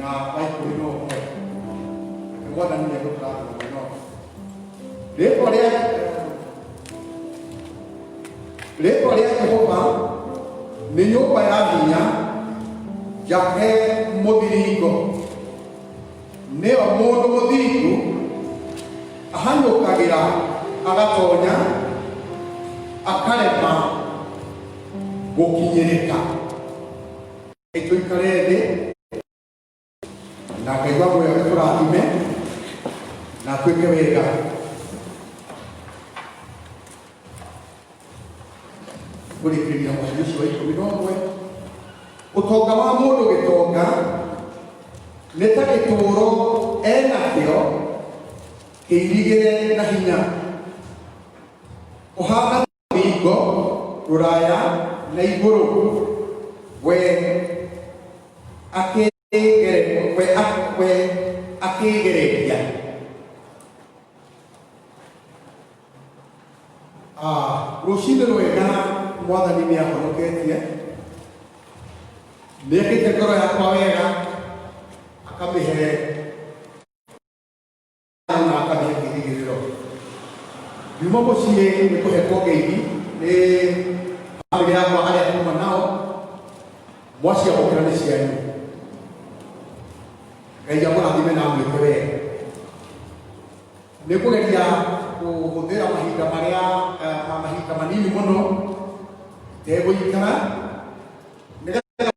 Na wa 11. Mwathani nĩ egũtũrathima mũno. Rĩtwa rĩa Jehova nĩ nyũmba ya hinya njake mũthiringo, nĩyo mũndũ mũthingu ahanyũkagĩra agatonya akarema gũkinyĩrĩka. Tũikare thĩ na Ngai wa muoyo agĩtũrathime na twĩke wega. Kũrĩkĩrĩria mũhari ũcio wa 11: ũtonga wa mũndũ gĩtonga nĩ ta gĩtũũro enakĩo kĩirigĩre na hinya, ũhana thingo rũraya na igũrũ, we akĩgereria. Ah, rũcinĩ rwega. Mwathani nĩ ahonoketie, nĩ ekĩte ngoro yakwa wega, akamĩhe na akamĩhe kĩĩrĩgĩrĩro. Ngiuma mũciĩ nĩ kũhetwo ngeithi nĩ bamĩrĩ yakwa arĩa kuma nao, mwaciamũkĩra nĩ cianyu. Ngai amũrathime na amwĩke wega. Nĩ kũgeria kũhũthĩra mahinda marĩa mahinda manini mũno itegũikara nĩgetha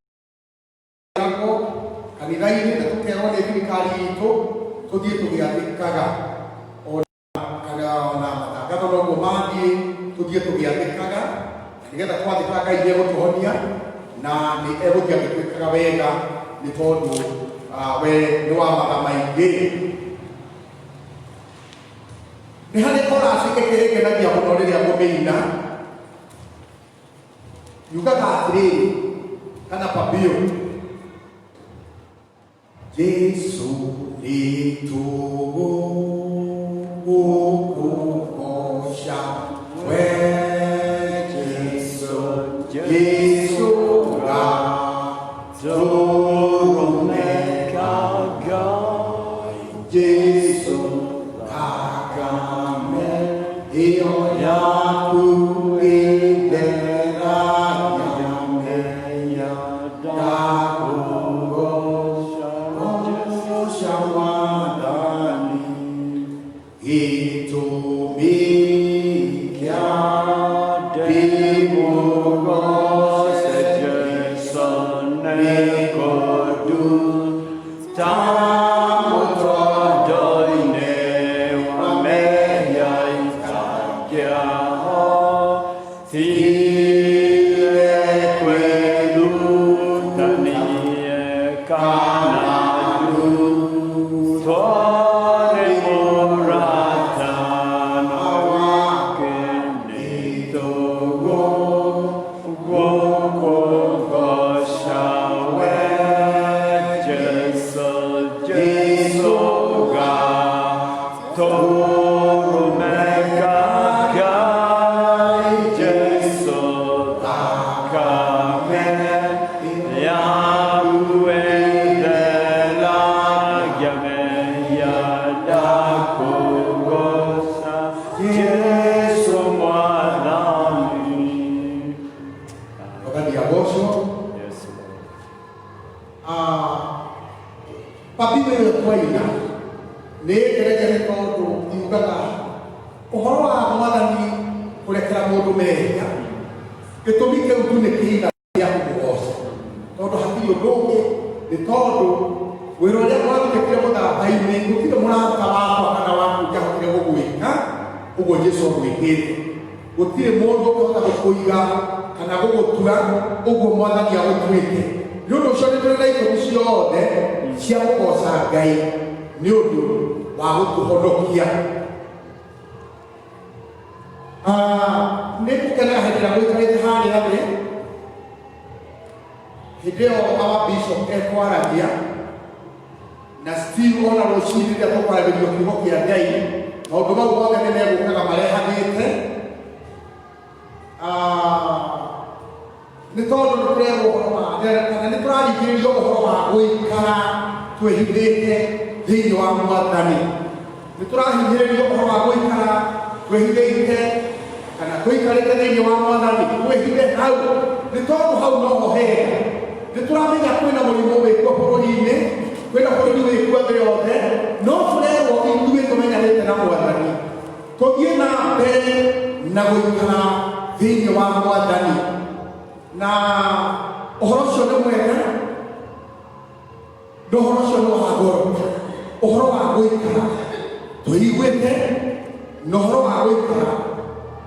kanitha-inĩ na tũkerwo nĩ thirikari itũ tũthiĩ tũgĩathĩkaga, ona kana ona matangatho noguo mathiĩ, tũthiĩ tũgĩathĩkaga, na nĩgetha twathĩka Ngai nĩ egũtũhonia na nĩ egũthiĩ agĩtwĩkaga wega, nĩ tondũ we nĩ wa matha maingĩ. Nĩ harĩ korasi ĩkĩrĩngenagia mũno rĩrĩa ngũmĩina, yugaga atĩrĩrĩ, kana pambio: Jesu nĩtũgũkũgoca we Jesu, Jesu gatũrũme ka Ngai, Jesu thakame ĩyo yaku ĩtheragia mehia, ndakũgoca Mwathani, gĩtũmi kĩa ndĩmũgoce Jesu nĩ kũnduta mũtondo-inĩ wa mehia itangĩahotire kwĩruta niĩ kana ndutwo nĩ mũrata, no wake nĩtũgũkũgoca we Jesu, Jesu gatũrũme ka Ngai, Jesu thakame yaku ĩtheragia mehia, ndakũgoca Jesu Mwathani. Mwathani agocwo. Yes, Lord. Ah, pambio ĩyo twaina nĩ ĩngereria, nĩ tondũ yugaga ũhoro wa Mwathani kũrekera mũndũ mehia. Gĩtũmi kĩu tu nĩ kĩiga gĩa kũmũgoca, tondũ hatirĩ ũndũ ũngĩ, nĩ tondũ wĩra ũrĩa warutĩkire mũtharaba-inĩ, gũtirĩ mũrata wakwa kana waku ũngĩahotire gũgwĩka ũguo Jesu agwĩkĩte. Gũtirĩ mũndũ ũngĩhota gũkũiga kana gũgũtua ũguo Mwathani agũtuĩte. Nĩ ũndũ ũcio nĩ tũrĩ na itũmi ciothe cia kũgoca Ngai nĩ ũndũ wa gũtũhonokia. Ah, nĩ ngũkenaga hĩndĩ ĩrĩa mũikarĩte harĩa thĩ, hĩndĩ ĩyo our bishop ekwaragia, na still ona rũcinĩ rĩrĩa tũkwaragĩrio kiugo kĩa Ngai, maũndũ mau mothe nĩ megũkaga marehanĩte. Ah, nĩ tondũ nĩ tũrerwo ũhoro wa kana nĩ tũraringĩrĩrio ũhoro wa gũikara. Twĩhithĩte thĩinĩ wa Mwathani. Nĩ tũrahinyĩrĩrio ũhoro wa gũikara twĩhithĩte kana tũikarĩte thĩinĩ wa Mwathani, twĩhithe hau, nĩ tondũ hau noho hega. Nĩ tũramenya kwĩna mũrimũ wĩkuo bũrũri-inĩ, kwĩna bũrũri wĩkuo thĩ yothe, no tũrerwo ithuĩ tũmenyanĩte na Mwathani tũthiĩ na mbere na gũikara thĩinĩ wa Mwathani, na ũhoro ũcio nĩ mwega na ũhoro ũcio nĩ wa goro, ũhoro wa gũikara twĩiguĩte na ũhoro wa gũikara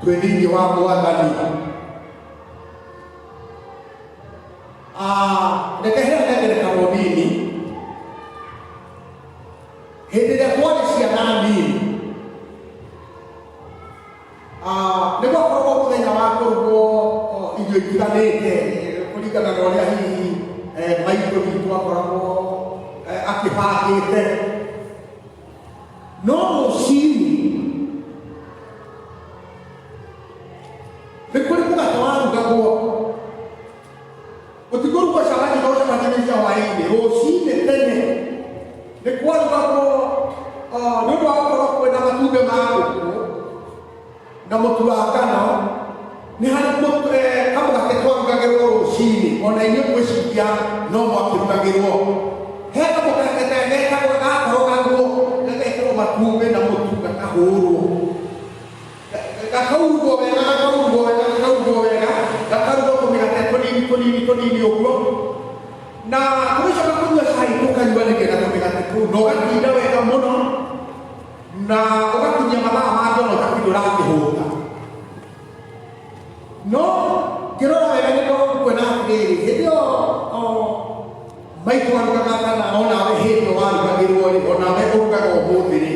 twĩ thĩinĩ wa Mwathani. Reke heane ngerekano nini. Hĩndĩ ĩrĩa twarĩ ciana nini, nĩ gwakoragwo mũthenya wa kũrugwo irio itiganĩte, kũringana na ũrĩa hihi maitũ witũ akoragwo akĩbangĩte. No rũcinĩ nĩ kũrĩ mũgate warugagwo. Gũtikũrugwo cabaci no cabaci nĩ cia hwaĩ-inĩ. Rũcinĩ tene nĩ kwarugagwo, nĩ ũndũ wa gũkorwo kwĩna matumbĩ ma ngũkũ na mũtu wa ngano, nĩ harĩ kamũgate twarugagĩrwo rũcinĩ. Ona inyuĩ ngwĩciria no mwakĩrugagĩrwo. He kamũgate getagwo gakorogagwo, gagekĩrwo matumbĩ na mũtu, gakahũrwo, gakaurugwo wega, gakaurugwo wega, gakaurugwo wega, gakarugwo tũmĩgate tũnini tũnini tũnini ũguo, na tũgĩcoka kũnyua cai tũkanyuanĩria na tũmĩgate tũu, na ũgatinda wega mũno na ũgakinyia mathaa mangĩ ona ũtatinda ũrakĩhũta. No ngĩrora wega nĩ kuona atĩrĩrĩ, hĩndĩ ĩyo maitũ arugaga, kana onawe hĩndĩ ĩyo warugagĩrwo rĩ, onawe ũrugaga ũmũthĩ rĩ,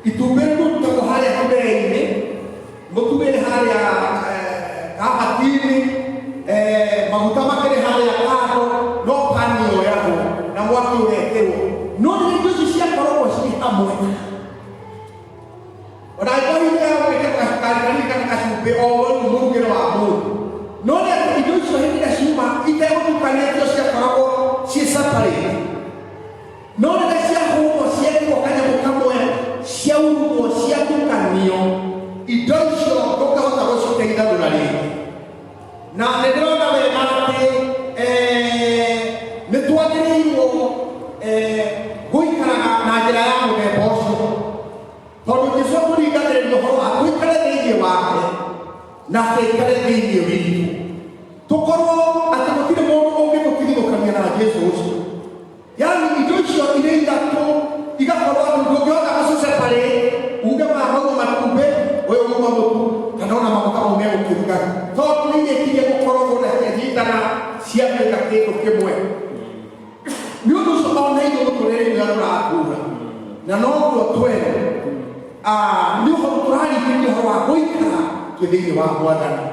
itumbĩ rĩrutagwo harĩa tũrei-inĩ, mũtu wĩ harĩa kabati-inĩ, maguta makĩrĩ harĩa kando, no pani yoyagwo na mwaki ũgekĩrwo. No rĩrĩa indo ici ciakoragwo ciĩ hamwe, ona angĩkorwo hihi nĩyagũkĩte gacukari kanini kana gacumbĩ, o rĩu mũrugĩre wa mũndũ, no nĩ atĩ indo icio hĩndĩ ĩrĩa ciuma itegũtukanĩtio ciakoragwo ciĩ separate. No rĩrĩa ciahũrwo, ciekĩrwo kanyamũ kamwe, ciaurugwo, ciatukanio, indo icio ndũngĩhota gũciteithanũra rĩngĩ. Na nĩ ndĩrona wega atĩ nĩ twagĩrĩirwo gũikaraga na njĩra ya mũthemba ũcio, tondũ Jesu atũringagĩrĩria ũhoro wa tũikare thĩinĩ wake nake aikare thĩinĩ witũ, tũkorwo atĩ gũtirĩ mũndũ ũngĩtũtigithũkania na Jesu ũcio. Yani indo icio irĩ ithatũ igakorwo atĩ ndũngĩhota gũciseparate, uge maya mauma matumbĩ, ũyũ uma mũtu, kana ona maguta maume gũkĩruga, tondũ nĩ irĩkirie gũkoragwo na cianyitana ciatuĩka kĩndũ kĩmwe. Nĩ ũndũ ũcio ona ithuĩ mũtũrĩre ũrĩa tũratũra na noguo twerwo, nĩ ũhoro tũrarigĩrĩria ũhoro wa gũikara twĩ thĩinĩ wa Mwathani,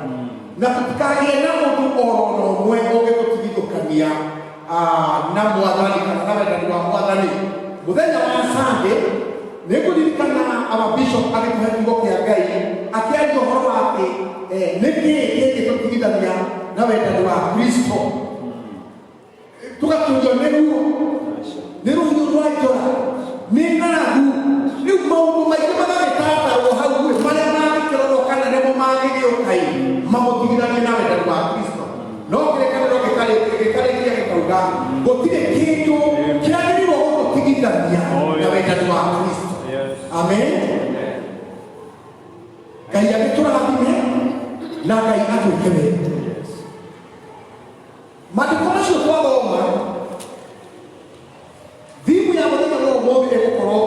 na tũtikagĩe na ũndũ oro na ũmwe ũngĩtũtigithũkania na Mwathani kana na wendani wa Mwathani. Mũthenya wa Sunday nĩ ngũririkana our bishop agĩtũhe kiugo kĩa Ngai, akĩaria ũhoro wa atĩ nĩkĩĩ kĩngĩtũtigithania na wendani wa Kristo. Tũgaturio nĩ ruo, nĩ rũhiũ rwa njora, nĩ ng'aragu, rĩu maũndũ maingĩ magagĩtatarwo hau rĩ, marĩa mangĩkĩrorwo kana nĩmo mangĩgĩũka ĩ mamũtigithanie na wendani wa Kristo. No kĩrĩkanĩro gĩkarĩkia gĩkauga gũtirĩ kĩndũ kĩagĩrĩirwo gũtũtigithania na wendani wa Kristo. Amen. Ngai agĩtũrathime na Ngai atwĩke wega. Maandĩko macio twathoma, thimu ya mũthenya wa ũmũthĩ ĩgũkorwo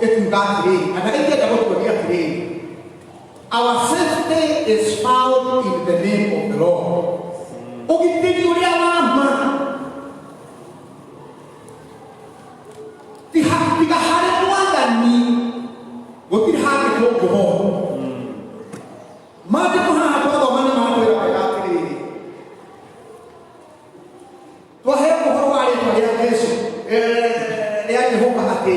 ĩkiuga atĩrĩrĩ, kana ĩngĩenda gũtuonia atĩrĩrĩ, our safety is found in the name of the Lord. Ũgitĩri ũrĩa wa ma tiga harĩ Mwathani gũtirĩ handũ tũngĩhona. Maandĩko haha twathoma nĩ makwĩra wega atĩrĩrĩ, twaheo ũhoro wa rĩtwa rĩa Jesu, rĩa Jehova, atĩ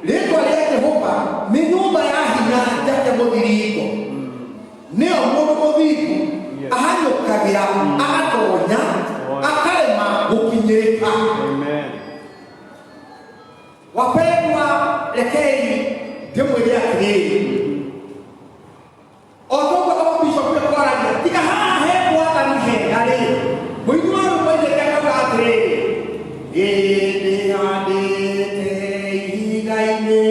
rĩtwa rĩa Jehova nĩ nyũmba ya hinya njake mũthiringo, nĩyo mũndũ mũthingu ahanyũkagĩra agatonya akarema gũkinyĩrĩka. Amen. Wapendwa, rekei ndĩmwĩre atĩrĩrĩ, o toguo o bishop ekwaragia, tiga haha he Mwathani hega rĩ, mũini wa rwĩmbo aigĩte akauga atĩrĩrĩ, "Nĩndĩhandĩte ihiga-inĩ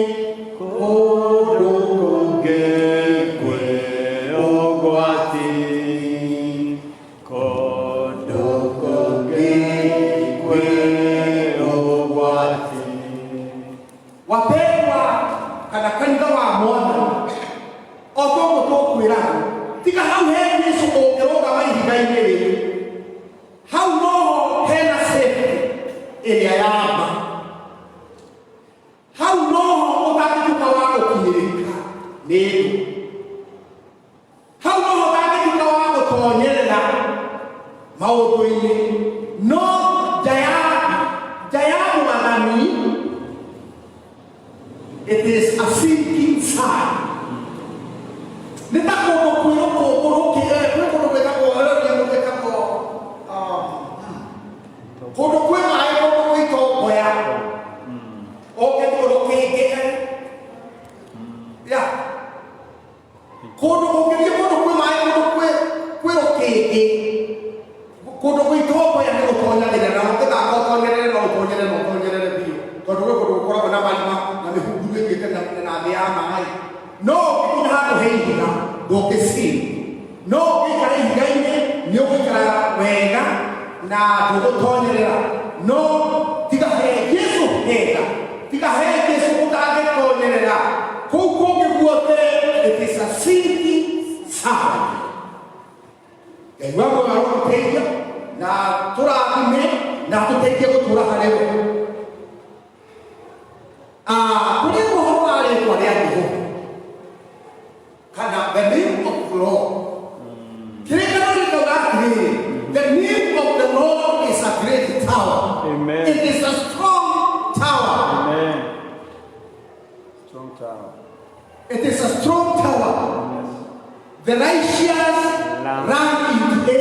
kũndũ kũngĩ kwĩ ũgwati, kũndũ kũngĩ kwĩ ũgwati." Wapendwa, kana kanitha wa Mwathani, o toguo tũkwĩraga, tiga hau he Jesu ũngĩrũgama ihiga-inĩ rĩ, hau noho hena safety ĩrĩa ya ma, hau noho ũtangĩtuĩka wa gũkinyĩrĩka nĩ thũ, hau noho ũtangĩtuĩka wa gũtonyerera maũndũ-inĩ. No nja ya Mwathani, it is a sinking sand. Nĩ ta kũndũ kwĩ rũkũngũ rũkĩ, kwĩ kũndũ gwĩtagwo, nyamũ gwĩtagwo, kũndũ kwĩ maĩ, kũndũ gwĩ itomboya, ũngĩthiĩ rũkĩngĩ ya kũndũ, ũngĩthiĩ kũndũ kwĩ maĩ, kũndũ kwĩ rũkĩngĩ, kũndũ gwĩ itomboya, nĩ gũtonyagĩrĩra na ũngĩthaka ũtonyerere, no ũtonyerere na ũtonyerere biũ, tondũ gwĩ kũndũ gũkoragwo na marima na mĩhunguru ĩthiĩte na thĩ ya maĩ. No ũngĩkinya handũ he ihiga, ndũngĩcii, no ũngĩikara ihiga-inĩ nĩ ũgũikara wega na ndũgũtonyerera. No tiga he Jesu hega, tiga he Jesu ũtangĩtonyerera, kũu kũngĩ guothe it is a sinking sand. Ngai wa muoyo arotũteithia na tũrathime na tũteithie gũtũra harĩ we. Kũrĩ ũhoro wa rĩtwa rĩa Jehova kana the name of the Lord. Kĩrĩkanĩro gĩkauga atĩrĩrĩ, "The name of the Lord is a great tower." Amen. It is a strong tower. Amen. Strong tower. It is a strong tower. The righteous run into it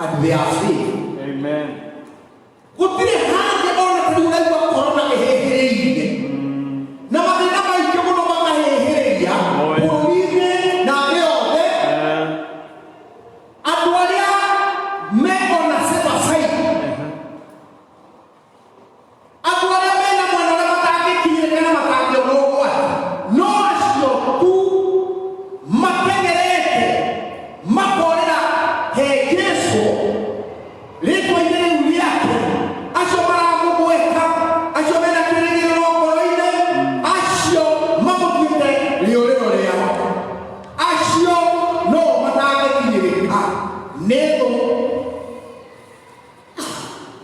and they are safe. Amen. Gũtirĩ hangĩ ona tarĩu ũraigua korona ĩhĩhĩrĩirie na mathĩna maingĩ mũno makahĩhĩrĩria Oh, yeah. bũrũri-inĩ na thĩ yothe. Andũ arĩa me ona safer side, andũ arĩa mena mwena ũrĩa matangĩkinyĩrĩka na matangĩona ũgwati, no acio tu mateng'erete makorĩra he Jesu, rĩtwa-inĩ rĩu rĩake, acio maramũgweta, acio mena kĩrĩgĩrĩro ngoro-inĩ, acio mamũtuĩte rĩũrĩro rĩao, acio no matangĩkinyĩrĩka nĩ thũ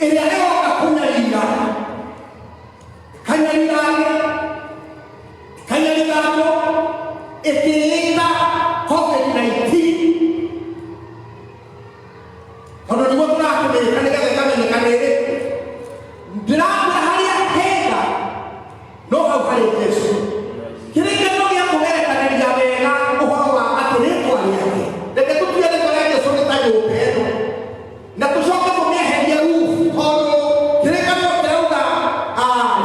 ĩrĩa ĩroka kũnyarira, kanyarira kanyarira andũ ĩkĩĩta COVID-19, tondũ nĩguo tũrakĩmĩka nĩgetha ĩkamenyeka nĩ ĩrĩkũ. Ndĩrakwĩra, harĩa hega no hau harĩ Jesu. Kĩrĩkanĩro gĩa kũgerekanĩria wega ũhoro wa atĩ rĩtwa rĩake, reke tũtue rĩtwa rĩa Jesu nĩ ta nyũmba ĩno na tũcoke tũmĩeherie roof, tondũ kĩrĩkanĩro kĩrauga,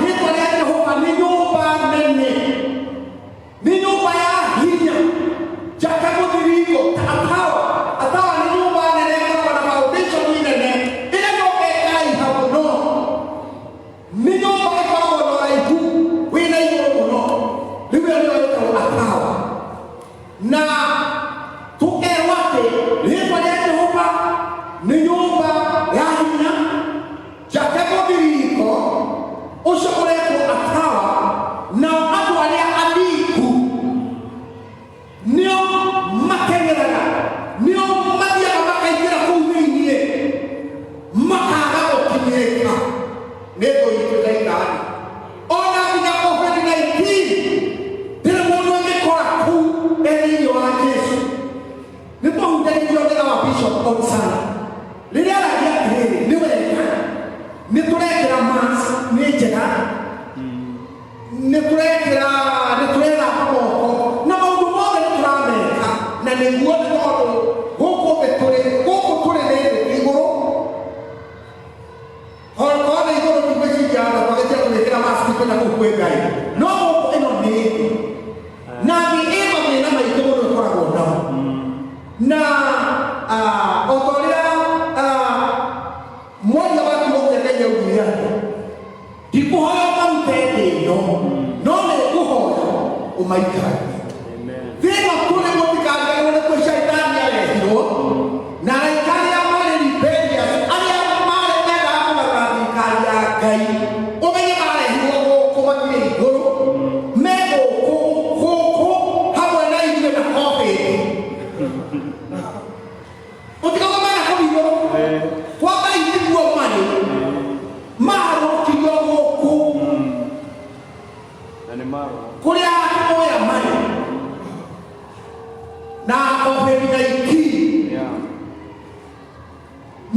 rĩtwa rĩa Jehova nĩ nyũmba nene, nĩ nyũmba ya hinya njake mũthiringo, ta atawa. Atawa nĩ nyũmba nene ĩkoragwo na foundation nene, ĩgacoka ĩkaraiha mũno, nĩ nyũmba ĩkoragwo na ũraihu wĩna igũrũ mũno. Rĩu ĩyo nĩyo ĩtagwo atawa. Na tũkerwo atĩ rĩtwa rĩa Jehova nĩ nyũmba ya hinya njake mũthiringo, ũcio ũretwo atawa, nao andũ arĩa athingu nĩo mateng'eraga, nĩo mathiaga makaingĩra kũu thĩiniĩ, makaga gũkinyĩrĩka nĩ thũ itũ Shaitani. Ona nginya COVID-19 ndĩrĩ mũndũ ĩngĩkora kũu e thĩinĩ wa Jesu. Nĩ twahunjagĩrio nĩ our bishop on Sunday rĩrĩa aragia atĩrĩrĩ, nĩ wega nĩ tũrekĩra mask, nĩ njega, nĩ tũrekĩra, nĩ tũrethamba moko na maũndũ mothe nĩ tũrameka, na nĩguo nĩ tondũ gũkũ thĩ tũrĩ, gũkũ tũrĩ nĩ thĩ ti igũrũ. Korwo nĩ igũrũ, ndigwĩciria na twagĩtia tũgĩkĩra mask. Ũmaikaragie. Amen. Thĩna tũrĩ, mũtikanganwo nĩ kwĩ caitani arehirwo na araika arĩa marĩ rebellious, arĩa marĩ mendaga kũgarũra thirikari ya Ngai. Ũmenye marehirwo gũkũ, matirĩ igũrũ, me gũkũ gũkũ hamwe na ithuĩ na COVID. Mũtikauga mena kũu igũrũ kwa Ngai, nĩguo marĩ maharũrũkirio gũkũ. Na nĩ maro. Kũrĩa akĩmoya marĩ na COVID-19.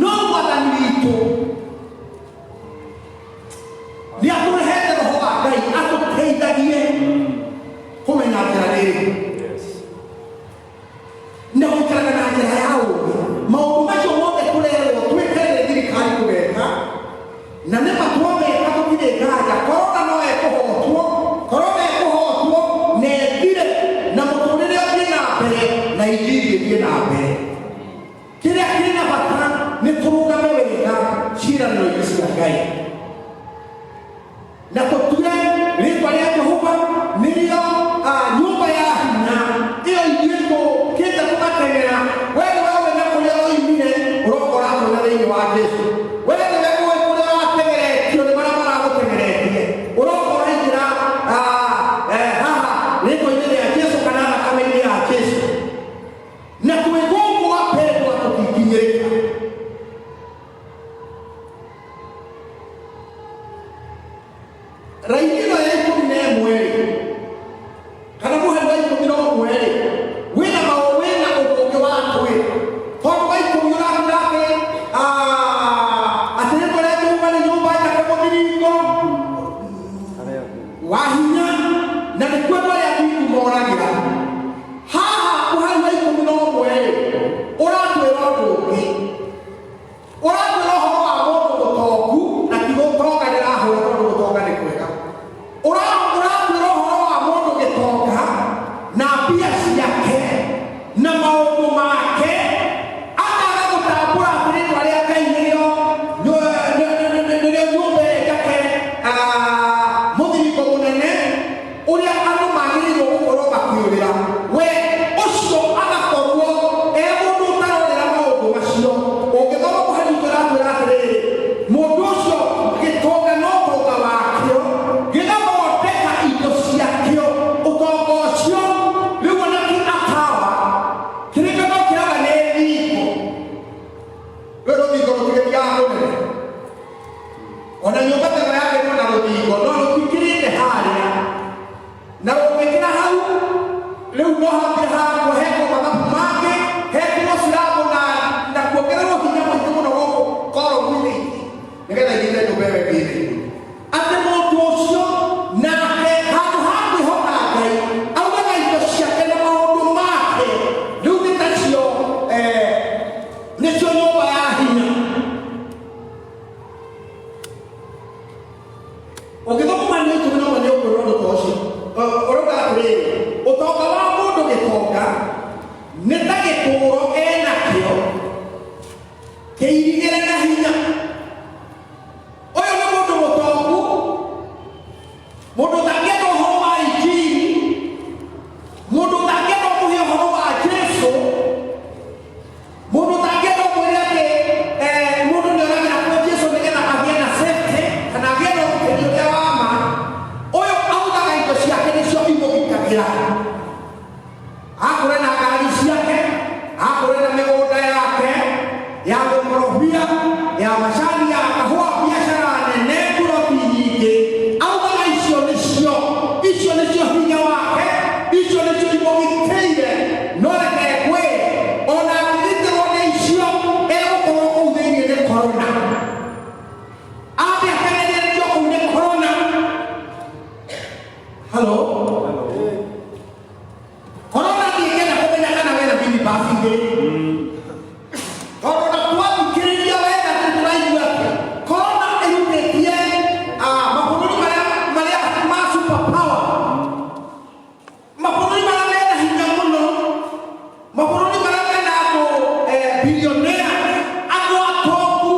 No Mwathani witũ nĩ atũrehete roho wa Ngai atũteithagie kũmenya njĩra rĩrĩ na gũikaraga na njĩra ya ũũgĩ. Maũndũ macio mothe tũrerwo twĩke nĩ thirikari tũgeka, na nĩ matwameka tũtirĩ nganja korona no ĩkũhotwo, korona ĩkũhotwo na ĩthire na mũtũrĩre ũthiĩ na mbere na injiri ĩthiĩ na mbere. Kĩrĩa kĩrĩ na bata nĩ tũrũgame wega ciĩranĩro-inĩ cia Ngai na tũtue rĩtwa rĩa Jehova nĩrĩo nyũmba ya hinya ĩyo ithuĩ tũkĩte tũgateng'era. We nĩwe ũĩ na kũrĩa ũroimire, ũroka ũratũra thĩinĩ wa Jesu. We nĩwe ũĩ kũrĩa ũrateng'eretio nĩ marĩa maragũteng'eretie, ũroka ũraingĩra haha rĩtwa-inĩ rĩa Jesu kana thakame-inĩ ya Jesu, na twĩ gũkũ apendwa tũtinginyĩrĩka. Raini ĩno ya 11 rĩ, kana mũhari wa 11 rĩ, wĩna maũ, wĩna ũndũ ũngĩ wa kwĩra, tondũ wa 10 ũrakwĩra atĩ atĩ rĩtwa rĩa Jehova nĩ nyũmba njake mũthiringo Arĩa athingu. Wa hinya, na nĩkuo andũ arĩa athingu moragĩra. Haha mũhari wa 11 rĩ, ũratwĩra ũndũ ũngĩ, ũratwĩra ũhoro wa mũndũ mũtongu, na ti gũtonga ndĩrahũra, tondũ gũtonga nĩ kwega. Ũratwĩra ũhoro wa mũndũ gĩtonga na mbia ciake na maũndũ make, akaga gũtambũra atĩ rĩtwa rĩa Ngai nĩrĩo nyũmba ĩrĩa njake mũthiringo mũnene ũrĩa andũ magĩrĩirwo gũkorwo makĩũrĩra. We ũcio agakorwo e mũndũ ũtarorera maũndũ macio. Ũngĩthoma mũhari ũcio, ũratwĩra atĩrĩrĩ, mũndũ ũcio gĩtonga no ũtonga wakĩo gĩgathondeka indo ciakĩo, ũtonga ũcio rĩu ona ti atawa kĩrĩkanĩro kĩrauga nĩ thingo. Rĩu rũthingo rũtigĩthiaga kũnene, ona nyũmba ta ĩno yakĩtwo na rũthingo no rũtikĩrĩte harĩa, na rũngĩkĩra hau rĩu no hatirĩ hakwo hekwo mathabu mangĩ, hekĩrwo cirabu na kuongererwo hinya mũingĩ mũno gũkũ koromu-inĩ ici nĩgetha igĩte nyũmba ĩyo ĩngĩ igũrũ. Atĩ mũndũ ũcio nake handũ ha kwĩhoka Ngai augaga indo ciake na maũndũ make rĩu nĩ tacio nĩcio nyũmba ya hinya. Ũngĩthoma mwena 11 nĩ ũkuona ũndũ ta ũcio. Ũrauga atĩrĩrĩ, ũtonga wa mũndũ gĩtonga nĩ ta gĩtũũro enakĩo kĩirigĩre na hinya. Ũyũ nĩ mũndũ mũtongu, mũndũ ũtangĩenda ũhoro wa injiri, mũndũ ũtangĩenda ũmũhe ũhoro wa Jesu, mũndũ ũtangĩenda ũmwĩre atĩ mũndũ nĩ oragĩra kwĩ Jesu nĩgetha agĩe na safety kana agĩe na ũgitĩri ũrĩa wa ma. Ũyũ augaga indo ciake nĩcio imũgitagĩra, akũre na ngari ciake, akũre na mĩgũnda yake ya gũkorobia, ya macani, ya kahũa, biacara nene, ploti nyingĩ. Augaga icio nĩcio, icio nĩcio hinya wake, icio nĩcio imũgitĩire. No reke ngwĩre, ona angĩgitĩrwo nĩ icio, egũkorwo kũu thĩinĩ nĩ korona, ambe atengererio kũu nĩ korona. Halo? Hello. Korona ndĩngĩenda kũmenya kana wena minibus igĩrĩ, tondũ na twathikĩrĩria wega tũ tũraigua atĩ korona ĩrutĩtie mabũrũri marĩa ma super power, mabũrũri marĩa mena hinya mũno, mabũrũri marĩa mena andũ billionaire, andũ atongu,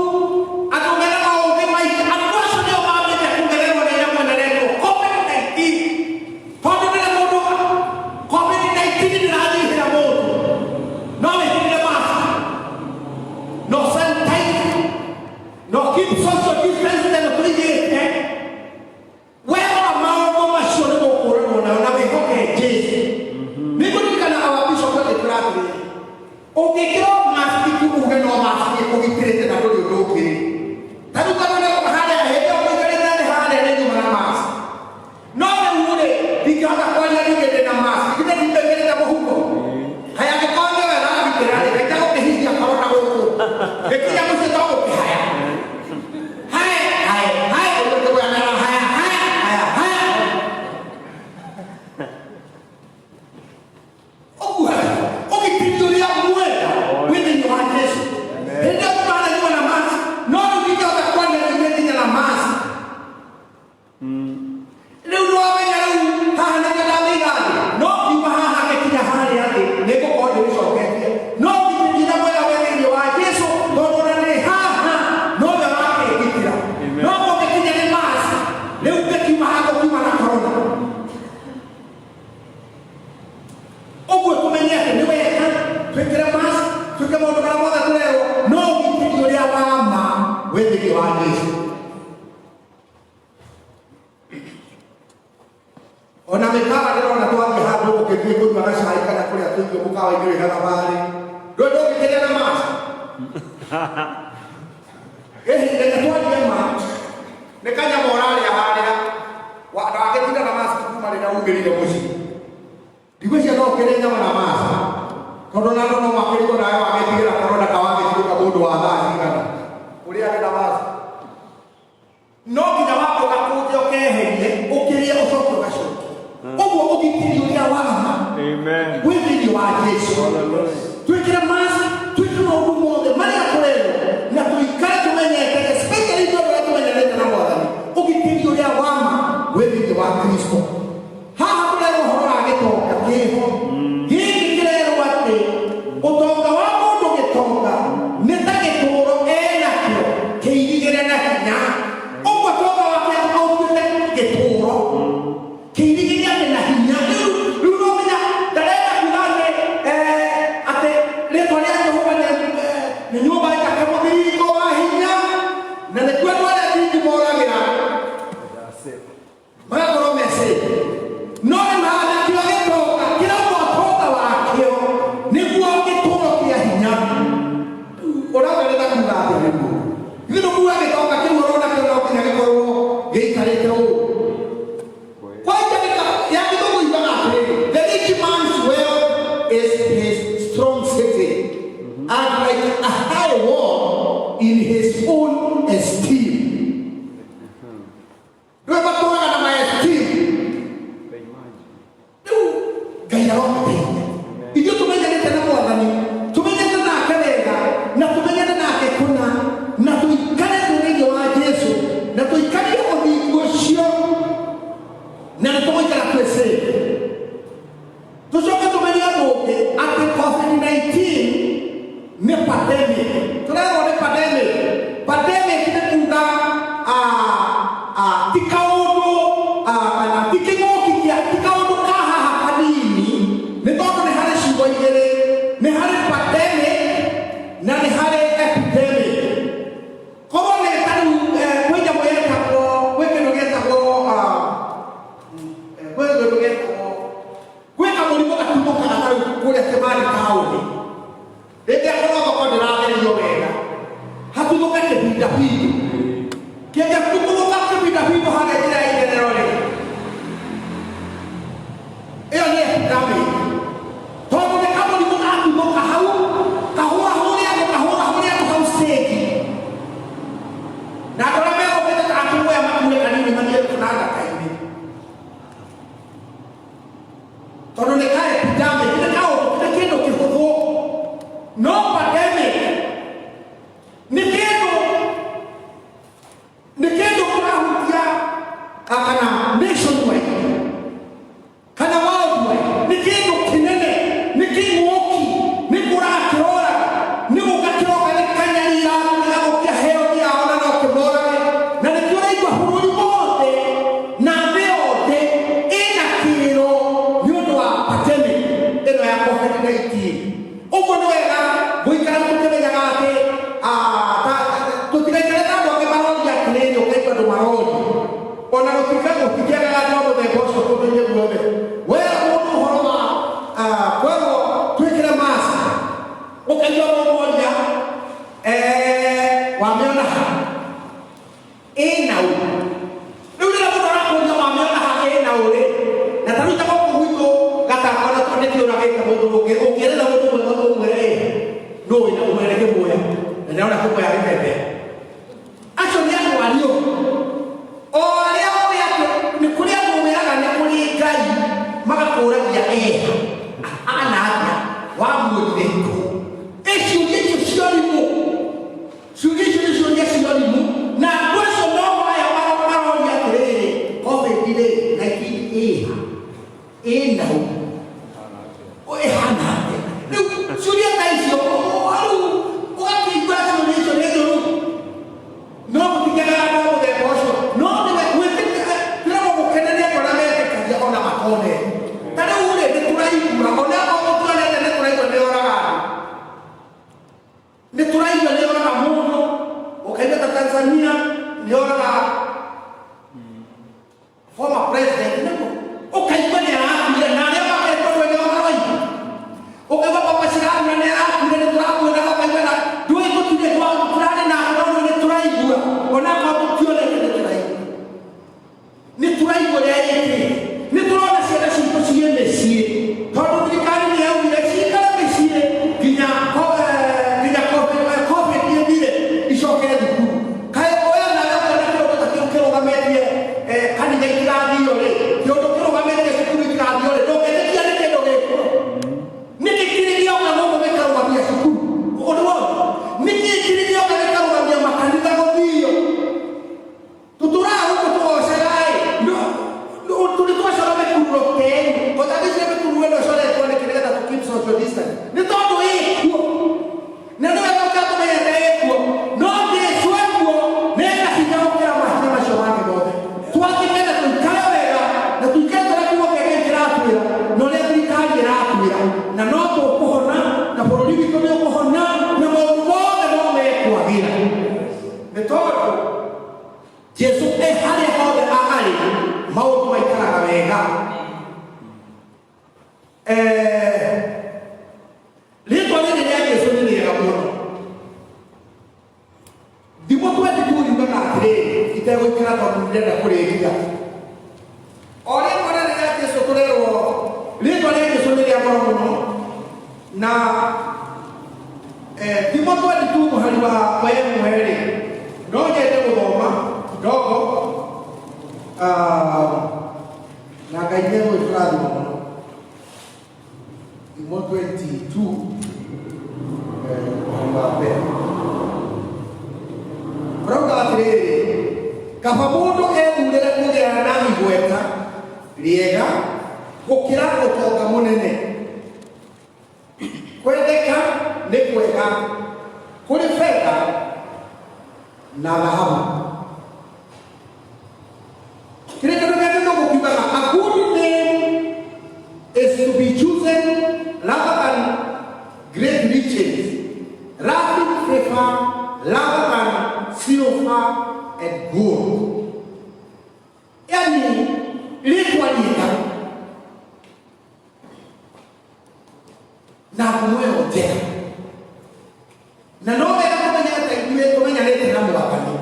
andũ mena maũgĩ maingĩ. Andũ acio nĩo mambĩte kũgererwo nĩ nyamũ ĩno ĩretwo COVID-19. Ona mĩkawa ndĩrona twathiĩ handũ ũgĩthiĩ kũnyua gacai kana kũrĩa tũirio mũkawa-inĩ wĩ gathabarĩ, ndũĩ ndũngĩkĩrĩa na mask. Ĩhĩ, reke twarie ma. Nĩ kanyama ũrarĩa harĩa, ndagagĩtinda na mask kuma rĩrĩa umĩrire mũciĩ. Ndigwĩciria no ũkĩrĩe nyama na mask, tondũ na andũ no makĩrigwo nawe wagĩtigĩra korona ka wagĩtuĩka mũndũ wa thaa cigana. Ũrĩage na mask. No nginya wambe ũgakũnje ũkeherie, ũkĩrĩe ũcoke ũgacokie. Ũguo ũgitĩri ũrĩa wa ma Amen. wĩ thĩinĩ wa Jesu. Hallelujah. Twĩkĩre mask, twĩke maũndũ mothe marĩa tũrerwo na tũikare tũmenyete, especially ithuĩ andũ arĩa tũmenyanĩte na Mwathani, ũgitĩri ũrĩa wa ma wĩ thĩinĩ wa Kristo. Haha tũrerwo ũhoro wa gĩtonga kĩho. Gĩkĩ kĩrerwo atĩ ũtonga wa mũndũ gĩtonga nĩ ta gĩtũũro enakĩo kĩirigĩre na hinya. Ũguo ũtonga wake aũtuĩte gĩtũũro kĩirigĩre atĩ na hinya. Rĩu rĩu no nginya ndarenda kuga atĩ atĩ rĩtwa rĩa Jehova nĩ nyũmba ĩtake mũthiringo wa hinya, na nĩkuo andũ arĩa thingu moragĩra. Magakorwo mecĩte. No rĩu haha nakĩo gĩtonga kĩrauma ũtonga wakĩo nĩguo gĩtũũro kĩa hinya. Ũrauga nĩ ta kuga atĩa nĩguo? Ithuĩ tũkuga gĩtonga kĩu ũrona kĩo no nginya gĩkorwo gĩikarĩte ũũ. Kwanja ya gĩthũngũ yugaga atĩrĩrĩ, the rich man's wealth is his strong city, and like a high wall in his own esteem. Rĩu matũraga na maesteem. Rĩu Ngai arotũteithia. Ithuĩ tũmenyanĩte na Mwathani, tũmenyane nake wega, na tũmenyane nake kũna, na tũikare twĩ thĩinĩ wa Jesu, na tũikarie ũthingu ũcio, na nĩ tũgũikara twĩ safe. Tũcoke tũmenye ũndũ ũngĩ atĩ COVID-19 nĩ pandemic. Tũrerwo nĩ pandemic. Pandemic nĩ kuga ti kaũndũ kana ti kĩng'ũki kĩa ti kaũndũ ka haha kanini, nĩ tondũ nĩ harĩ ciugo igĩrĩ, nĩ harĩ pandemic na nĩ harĩ epidemic. Korwo nĩ ta rĩu kwĩ nyamũ yetagwo, kwĩ kĩndũ gĩtagwo kwĩ kĩndũ gĩtagwo, kwĩ kamũrimũ gatumũkaga ta rĩu kũrĩa Kĩmani taũni, rĩngĩ akorwo thoko ndĩratherio wega, hatuthũke kĩbindabindu. Kĩngĩtuthũka kĩbindabindu harĩa njĩra ya itherero rĩ, ĩyo nĩ epidemic, tondũ nĩ kamũrimũ gatuthũka hau, kahũrahũre andũ, kahũrahũre andũ hau stage, na andũ arĩa megũkĩte ta akĩmuoya makue kanini mathiĩ kũnanga kainĩ, tondũ nĩ ka epidemic, nĩ kaũndũ, nĩ kĩndũ kĩhũthũ. No pandemic nĩ kĩndũ kĩrahutia kana nationwide kana worldwide, nĩ kĩndũ kĩnene, nĩ kĩng'ũki, nĩ kũraga kĩroraga, nĩ gũka kĩroka gĩkanyarira, gĩgagũkia heo yao na no kĩmorage, na nĩkĩo ũraigua bũrũri wothe na thĩ yothe ĩna kĩrĩro nĩ ũndũ wa pandemic ĩno ya COVID-19. Ũguo nĩ wega gũikara tũkĩmenyaga atĩ tũtigaikare ta andũ angĩ maroria atĩrĩrĩ, ũkaigua andũ maroria ona gũtikĩagaga andũ a mũthemba ũcio kũndũ-inĩ guothe. Wera mũndũ ũhoro wa kwerwo twĩkĩre mask, ũkaigua mũndũ oria wamĩona ha ĩna ũ. Rĩu rĩrĩa mũndũ arakũria wamĩona ha ĩna ũ rĩ, na ta rĩu ta gũkũ gwitũ gataka ona tondũ nĩkĩũragĩte mũndũ, ũngĩerera mũndũ mwega ũmwĩre ĩ nũ wĩna ũmwĩre kĩmuoya, na ndĩrona kĩmuoya gĩtembea. Acio nĩ andũ ariũ o arĩa oĩ atĩ nĩ kũrĩ andũ wĩraga nĩ kũrĩ Ngai, magakũragia eha ahana atĩa, wamuonire kũ? Ĩ ciũria icio ciarimũ, ciũria icio nĩ ciũria ciarimũ, na andũ acio no maya maroria atĩrĩrĩ, COVID rĩ 19 ĩha ĩna ũ, ĩhana atĩa? Rĩu ciũria ta icio, rĩu ũgakĩigua ciũria icio nĩ njũru, no gũtikĩagaga andũ a mũthemba ũcio. No nĩwe gwĩtĩkia, twĩragwo gũkena nĩ andũ arĩa metĩkagia ona matonete. Ta rĩu rĩ, nĩ tũraigua Social distance nĩ tondũ ĩkuo na nĩ wega ũka tũmenyete ĩkuo no Jesu ekuo nĩ ena hinya gũkĩra mahinya macio mangĩ mothe. Twandĩke na tũikare wega na tũikare tũrĩa kiugo kĩa Ngai kĩratwĩra na ũrĩa thirikari ĩratwĩra na no tũkũhona na bũrũri witũ nĩ ũkũhona na maũndũ mothe no mekwagĩra nĩ tondũ Jesu e harĩa hothe arĩ maũndũ maikaraga wega. Eh, rĩtwa rĩrĩ rĩa Jesu nĩ rĩega mũno. Thimo 22 yugaga atĩrĩrĩ, itegũikara tondũ ndĩrenda kũrĩkia. O rĩtwa rĩrĩ rĩa Jesu tũrerwo, rĩtwa rĩa Jesu nĩ rĩa goro mũno na thimo 22 mũhari wa ĩmwe rĩ, no nyende gũthoma kidogo. Ah, na Ngai nĩ egũgĩtũrathima mũno. Thimo 22 mũhari wa mbere ũrauga atĩrĩrĩ, kaba mũndũ ethurĩre kũgĩa na igweta rĩega gũkĩra ũtonga mũnene. Kwendeka nĩ kwega kũrĩ betha na thahabu. Kĩrĩkanĩro gĩa Gĩthũngũ kiugaga, "A good name is to be chosen rather than great riches, loving favor rather than silver and gold." Yani rĩtwa rĩega na ngumo ĩyo njega na no wega kũmenya atĩ ithuĩ tũmenyanĩte na mwathani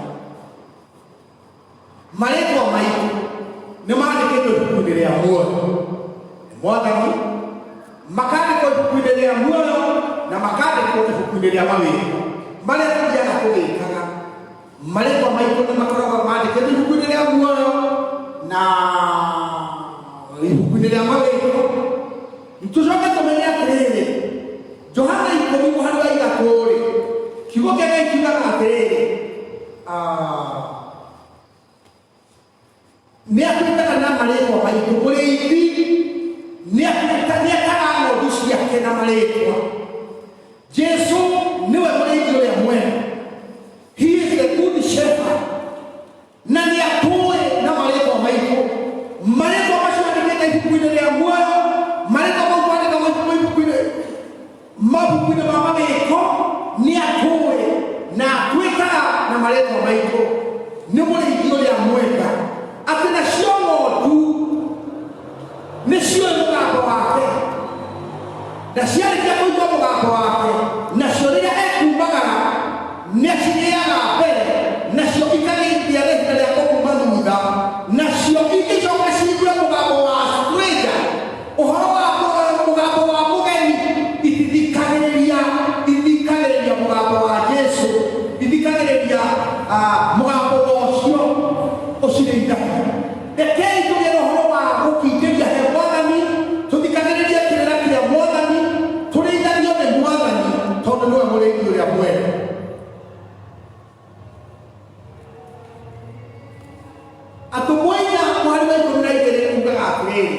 marĩtwa maitũ nĩ mandĩkĩtwo ibuku-inĩ rĩa muoyo nĩ mwathani, makandĩkwo ibuku-inĩ rĩa muoyo na makandĩkwo ibuku-inĩ rĩa mawĩra marĩa tũthiaga tũgĩkaga. Marĩtwa maitũ nĩ makoragwo mandĩkĩtwo ibuku-inĩ rĩa muoyo na ibuku-inĩ rĩa mawĩko. Tũcoke tũmenye atĩrĩrĩ, Johana 10 mũhari wa 3 rĩ, kiugo kĩa Ngai kiugaga atĩrĩrĩ, nĩ atwĩtaga na marĩtwa maitũ. Mũrĩithi nĩ etaga ng'ondu ciake na marĩtwa. Jesu nĩwe mũrĩithi ũrĩa mwega. He is the good shepherd na nĩ atũĩ na marĩtwa maitũ. Marĩtwa macio andĩkĩte ibuku-inĩ rĩa muoyo, marĩtwa mau twandĩkagwo ibuku-inĩ, mabuku-inĩ ma mawĩko, nĩ atũĩ na atwĩtaga na marĩtwa maitũ. Nĩ mũrĩithi ũrĩa mwega atĩ nacio ng'ondu nĩ ciũĩ mũgambo wake, na ciarĩkia kũigua mũgambo wake, nacio rĩrĩa ekumagara nĩ acigĩaga mbere, nacio ikagĩithia na ihinda rĩa kũmuma thutha. Nacio ingĩcoka ciigue mũgambo wa stranger, ũhoro wa mũgambo wa mũgeni, itithikagĩrĩria. Ithikagĩrĩria mũgambo wa Jesu, ithikagĩrĩria mũgambo wa ũcio ũcirĩithagia. Rekei tũgĩe na ũhoro wa gũkindĩria he mwathani, tũthikagĩrĩrie kĩrĩra kĩa mwathani, tũrĩithagio nĩ mwathani tondũ nĩwe mũrĩithi ũrĩa mwega. Atũmwo 4 mũhari wa 12 ugaga atĩrĩrĩ,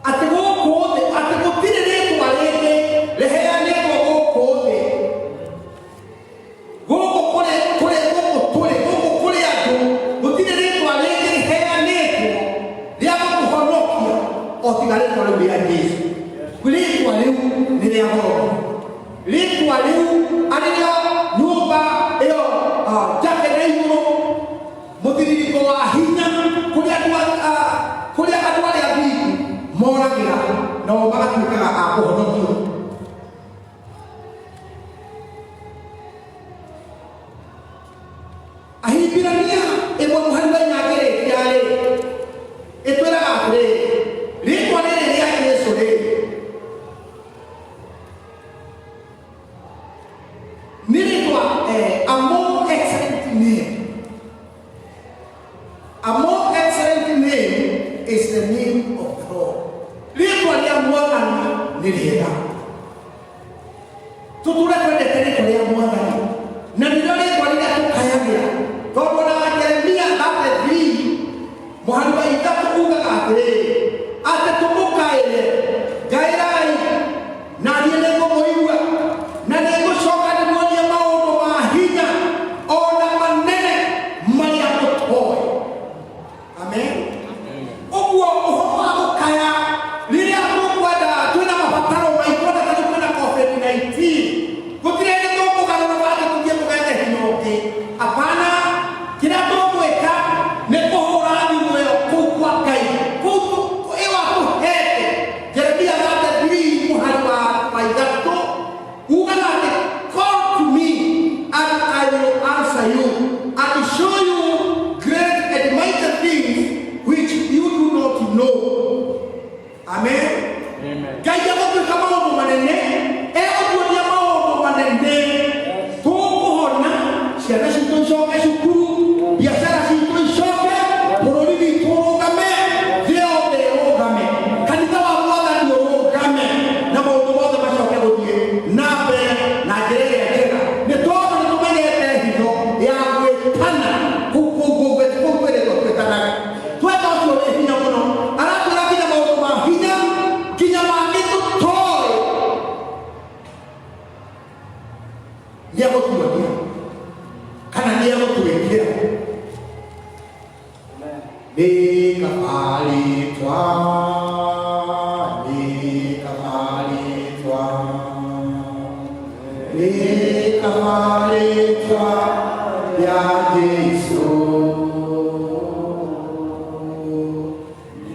atĩ gũkũ thĩ atĩ gũtirĩ rĩtwa rĩngĩ rĩheanĩtwo gũkũ thĩ, gũkũ kũrĩ kũrĩ gũkũ tũrĩ gũkũ kũrĩ andũ, gũtirĩ rĩtwa rĩngĩ rĩheanĩtwo rĩa gũtũhonokia o tiga rĩtwa rĩu rĩa Jesu. Rĩtwa rĩu nĩ rĩa goro. Rĩtwa rĩu arĩ rĩo nyũmba ĩyo njake na igũrũ, mũthiririko wa hinya kũrĩa andũ kũrĩa andũ arĩa athingu moragĩra nao magatuĩkaga a kũhonokio. Ahibirania 1 mũhari wa 4 ngĩrĩkia-rĩ, ĩtwĩraga atĩrĩrĩ, rĩtwa rĩrĩ rĩa Jesu rĩ nĩ rĩtwa a more excellent name. A more excellent name is the name of the Lord. Rĩtwa rĩa mwathani nĩ rĩega. Tũtũre twendete rĩtwa rĩa mwathani na nĩrĩo rĩtwa rĩrĩa tũkayagĩra, tondũ ona Jeremia 33 mũhari wa 3 ugaga atĩrĩrĩ, atĩ tũmũkaĩre, ngaĩrai. Nĩ kaba rĩtwa, nĩ kaba rĩtwa, nĩ kaba rĩtwa rĩa Jesũ.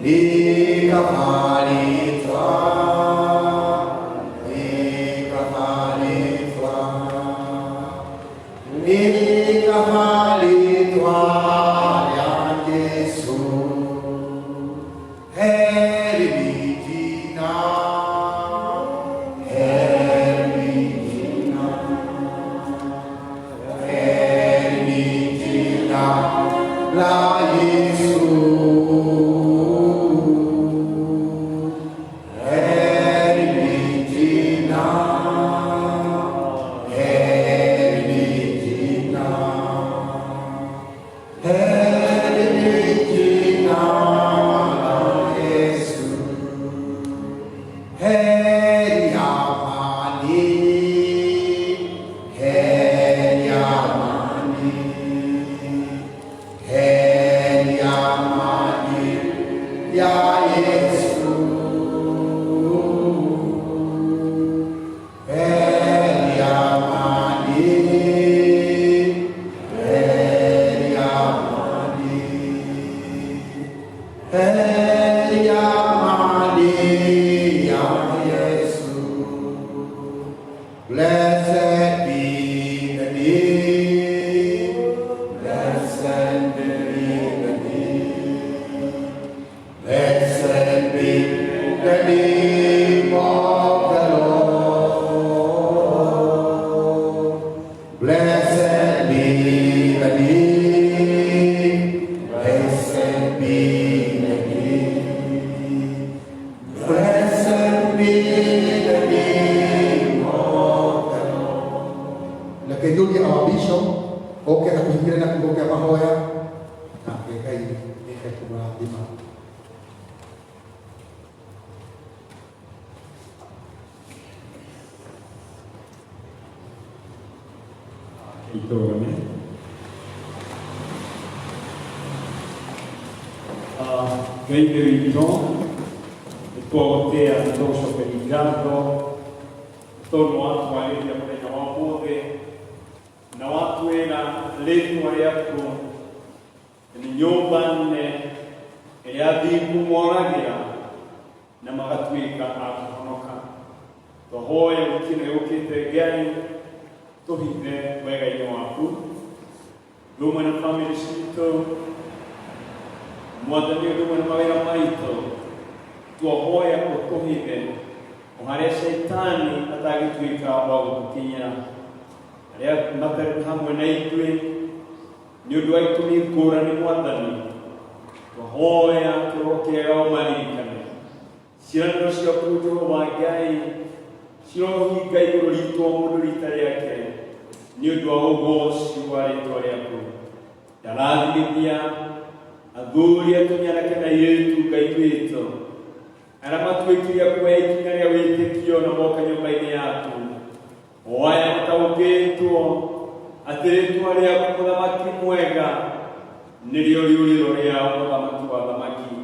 Nĩ kaba rĩtwa, nĩ kaba rĩtwa, nĩ kaba rĩtwa rĩa Jesũ. Heri ni jina, heri ni jina, heri ni jina la Yesu. Heri ni jina, heri ni jina, heri ni jina la Yesu. Heri amani, heri amani, heri amani ya Yesu. Heri amani, heri amani, heri amani ya Yesu. Blessed be the name, blessed be the name, blessed be the name of the Lord. Blessed be the name, blessed be the name, blessed be the name of the Lord. Reke njũrie our bishop oke atũhingĩre na kiugo kĩa mahoya, nake Ngai nĩ ekũmũrathima. Itũgame. Ngai Ithe witũ, nĩ twagũtĩa, nĩ tũgũcokeria ngatho tondũ watwarĩria mũthenya wa ũmũthĩ na watwĩra rĩtwa rĩaku nĩ nyũmba nene ĩrĩa athingu moragĩra na magatuĩka a kũhonoka. Twahoya wiki ĩno yũkĩte, Ngai, tũhithe wega-inĩ waku rũmwe na bamĩrĩ citũ, Mwathani, ũndũ ũmwe na mawĩra maitũ. Twahoya ũtũhithe o harĩa caitani atangĩtuĩka wa gũtũkinyĩra, arĩa matarĩ hamwe na ithuĩ nĩ ũndũ wa itũmi ngũrani. Mwathani, twahoya kĩroho kĩega ũmaririkane. Ciĩranĩro ciaku, Jehova Ngai, cirohinga igũrũ ritũ o mũndũ rita rĩake nĩ ũndũ wa ũgoci wa rĩtwa rĩaku. Ndarathimithia athuri, atumia, anake na airĩtu, Ngai witũ, arĩa matuĩkire kuoya ikinya rĩa wĩtĩkio na moka nyũmba-inĩ yaku, o aya mataũkĩtwo atĩ rĩtwa rĩaku, mũthamaki mwega, nĩrĩo rĩũrĩro rĩa mũthamaki wa thamaki.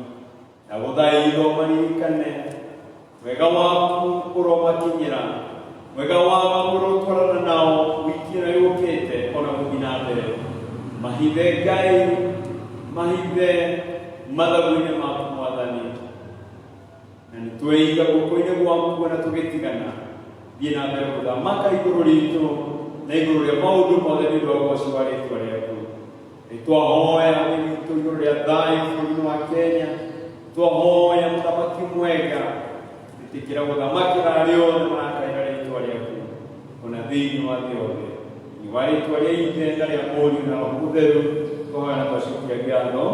Na gũthaitho maririkane wega waku ũromakinyĩra, wega waku ũrotwarana nao wiki ĩno yũkĩte ona gũthiĩ na mbere. Mahithe, Ngai, mahithe mathagu-inĩ maku, Mwathani, na nĩ tweiga guoko-inĩ gwaku ona tũgĩtigana. Thiĩ na mbere gũthamaka igũrũ ritũ na igũrũ rĩa maũndũ mothe nĩ ũndũ wa ũgoci wa rĩtwa rĩaku. Nĩ twahoya wĩ witũ igũrũ rĩa thayũ bũrũri-inĩ wa Kenya. Twahoya, mũthamaki mwega, ĩtĩkĩra gũthamakĩra arĩa othe marakaĩra rĩtwa rĩaku ona thĩinĩ wa thĩ yothe. Nĩ wa rĩtwa rĩa Ithe na rĩa Mũriũ na Roho Mũtheru twahoya na twacokia ngatho.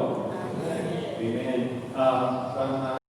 Amen.